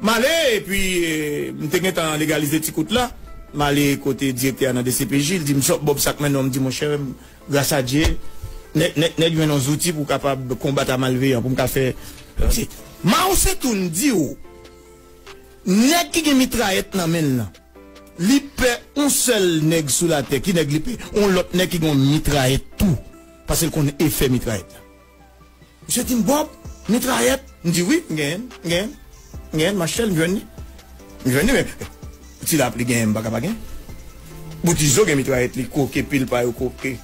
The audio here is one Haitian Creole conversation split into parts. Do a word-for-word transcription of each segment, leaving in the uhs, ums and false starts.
M ale, epi, e, m te gentan legalize ti kout la. M ale kote direktè a nan D C P J, li di m, "Sòt Bob, sa k mennen w?" M di, "Monchè, gras a Dye, nèg, nèg, nèg jwenn yon zouti pou kapab konbat a malveyan, pou m ka fè." Mao Tse Tung di w, nèg ki gen mitrayèt nan men l lan, li pè yon sèl nèg sou latè. Ki nèg li pè? Yon lòt nèg ki gen yon mitrayèt tou, paske l konn efè mitrayèt la. Misye di m, "Bob, mitrayèt?" M di, "Wi, m genyen, m genyen, m genyen, m achte l, m jwenn li. M jwenn li, men ti lapli genyen, m pa ka pa genyen." Boutizo gen mitrayèt li, koke, pil pa yo koke.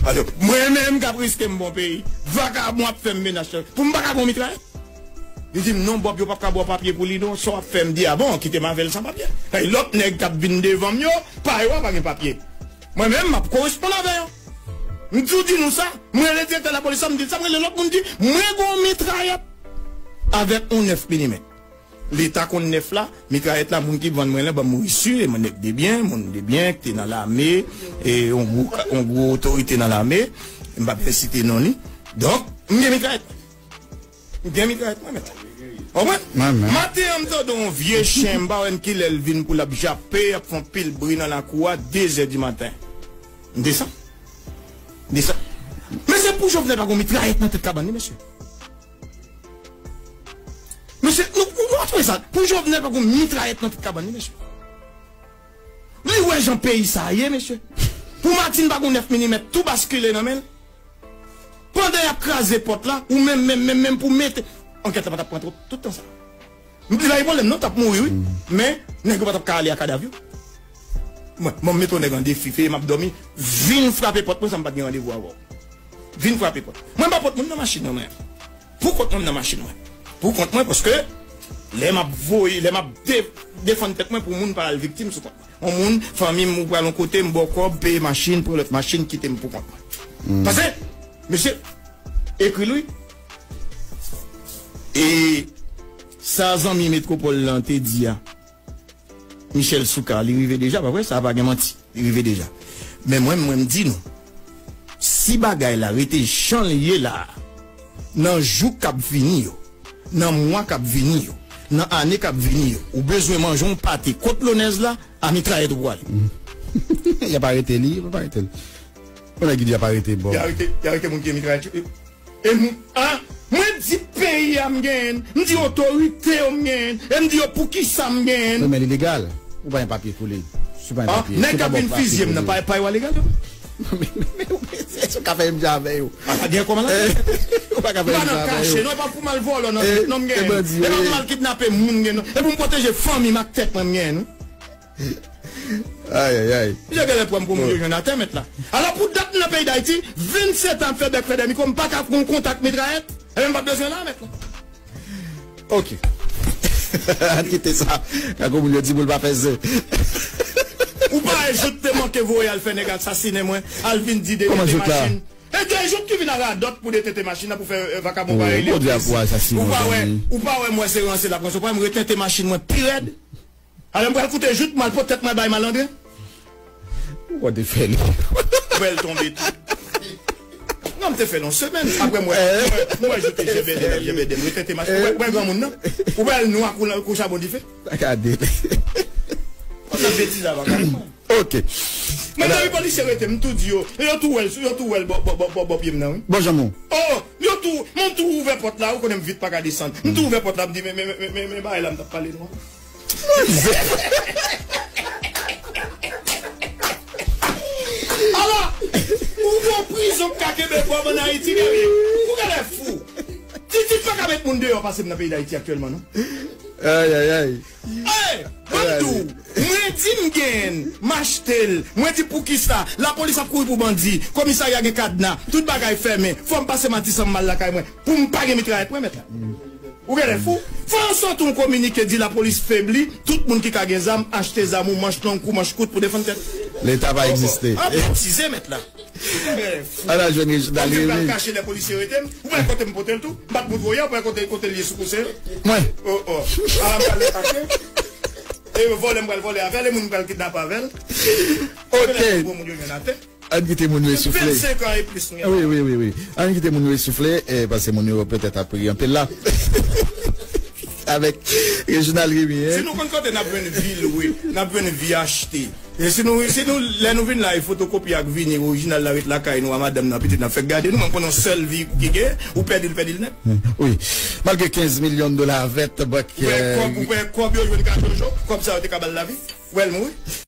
Alò, mwen menm k ap riske m bon peyi, vakabon ap fè m menas, pou m pa ka gen mitrayèt? Li di m, "Non, Bob, yo p ap ka ba w papye pou li, non, sa w ap fè." M di, "A bon, kite m avè l san papye." Lòt nèg k ap vin devan m yo, pa yo a pa gen papye. Mwen menm, m ap koresponn avè yo. M toujou di nou sa. Mwen rele direktè lapolis la, m di l sa, mwen rele lòt moun, m di, "Mwen gen yon mitrayèt avèk yon nèf milimèt." Leta konn nèf la, mitrayèt la, moun ki vann mwen la, ban m resi, e mwen nèg de byen, moun de byen, ki te nan lame, e yon gwo, yon gwo otorite nan lame, m p ap fè site non li. Donk, m gen mitrayèt. M gen mitrayèt mwen, mèt. Konprann? Maten an, m tande yon vye chen, m pa wè n kilè l vin pou l ap jape, ap fè yon pil bri nan lakou a, de zè di maten. M desann. M desann. Mesye, pou Jovenel pa gen mitrayèt nan tèt kabann li, mesye. Mesye, nou, nou, nou tande sa? Pou Jovenel pa gen mitrayèt nan tèt kabann li, mesye. Li wè jan peyi sa ye, mesye. Pou Martine pa gen nèf milimèt, tou baskile nan men l. Pandan y ap kraze pòt la, ou menm, menm, menm, menm pou mete. Ankèt la pa t ap pran twòp, tout tan sa. M di la, gen pwoblèm non, t ap mouri, wi. Men, nèg yo pa t ap ka ale a kadav yo. Mwen, mwen mete yon nèg an defi, feye m ap dòmi, vin frape pòt mwen, san m pa t gen randevou avè w. Vin frape pòt. Mwen, m pa pot moun nan machin nan mwen. Pou kont mwen, m nan machin mwen. Pou kont mwen, paske lè m ap voye, lè m ap de-, defann tèt mwen pou moun pa al viktim sou kont mwen. Yon moun, fanmi m, ou pral yon kote, m ba w kòb, peye machin, pran lòt machin, kite m pou kont mwen. Pase, mesye, ekri l wi. E sa zanmi Metwopòl lan te di a, Michel Soukar, li rive deja, pa vre? Sa pa gen manti. Li rive deja. Men mwen, mwen, m di nou, si bagay la rete jan l ye la a, nan jou k ap vini yo, nan mwa k ap vini yo, nan ane k ap vini yo, ou bezwen manje yon pate kot Lonèz la, a mitrayèt ou pwale. Y ap arete li, y ap arete l. Yon nèg ki di y ap arete Bob. Y arete, y arete moun ki gen mitrayèt yo. E m, a, mwen di peyi a m genyen, m di otorite yo m genyen, e m di yo poukisa m genyen. Wi, men li legal. Ou pa gen papye pou li. Si w pa gen papye, nèg k ap vin fizye m nan, pa, pa yo a legal yo. Men, men, men, èske w ka fè menm jan avè yo? A, pa gen kòman la. Ou pa ka fè menm jan avè yo. M pa nan kache, non, e pa pou m al vòlò nan tèt, non, m genyen. E pa pou m al kidnape moun, m genyen, non. E pou m pwoteje fanmi m ak tèt mwen, m genyen, non. Ayayay. Misye genlè pran m pou moun yo jwenn atè, mèt la. Alò, pou dat m nan peyi Dayiti, vennsenk an ap fè bèk fè dèmi kou, m pa ka pran kontak mitrayèt. Ebyen, m pa t bezwen la, mèt la. Ok. Ann kite sa. Kako moun yo di pou l pa fè zen. Ou pa wè jout te manke voye al fè nèg asasinen mwen, al vin di detente machin. Kòman jout la? E de jout ki vin a radòt pou detente machin nan pou fè, e, vakabon parèy li. Bondye ap pou asasinen w, zanmi. Ou pa wè, ou pa wè m wè se ranse l ap ranse, ou pa wè m retente machin mwen pi rèd. Alò, m pral koute jout, m al pot tèt mwen bay malandren. Ou te fè li. Ou wè l tonbe tou. Non, m te fè l yon semèn. Apre, m wè, m wè, m wè jout te jebede, l ap jebede. M retente machin. Ou wè, ou wè granmoun nan? Ou wè l nwa kou, kou chabon dife? Pa gade. Konsa betiz ava ka. Ok. Men depi polisye rete, m tou di yo, yo tou wè l, yo tou wè l bò, bò, bò, bò, bò pye m nan, wi. Bon, Jean Mou. Oh, yo tou, mwen tou ouvè pòt la, ou konnen m vit pa ka desann. M tou ouvè pòt la, m di, men, men, men, men, men, bagay la, m t ap pale nou an. Ala, ou gon prizon k ka kenbe Bob ann Ayiti, Gabriel. Ou genlè fou. Titid pa ka met moun deyò pase m nan peyi Dayiti aktyèlman, non. Ay, ay, ay. Ey, ban m di w, mwen di m genyen l, m achte l, mwen di poukisa, lapolis ap kouri pou bandi, komisarya gen kadna, tout bagay fèmen, fò m pase Matisan m al lakay mwen, pou m pa gen mitrayèt mwen, mèt la. Ou genlè fou? Fè ansòt ou kominike di lapolis febli, tout moun ki ka gen zam, achte zam ou manch long kou manch kout pou defann tèt. Leta pa egziste. Ap betize, mèt la. Ala jwenn Reginald Rémy. Pral kache lè polisye rete m. Ou pa kote m pote l tou. M pa t montre w yè, ou pa kote, kote l ye sou kouse. Mwen. Oh, oh. Ala m pral kache. E vòlè m pral vòlè avè l, e moun m pral kidnape avè l. Ok. Gwo moun yo jwenn atè. Ann kite moun yo soufle. Vennsenk an e plis nou ye la. Wi, wi, wi, wi. Ann kite moun yo soufle, e, paske moun yo petèt ap ri anpil la. Avèk Reginald Remy, si nou konn kote n ap jwenn vi lwe, n ap jwenn vi achte. E si nou, si nou, lè nou vin la, e fotokopi ak vini orijinal la ret lakay nou a madanm nan, pitit nan fèk gade nou, menm konnen yon sèl vi ki gen, ou pèdi l, pèdi l nèt. Wi. Malgre kenz milyon dola vèt, bank, ou wè kòb, ou wè kòb yo jwenn ka Jojo, kòb sa yo te ka ba l lavi, ou wè l mouri.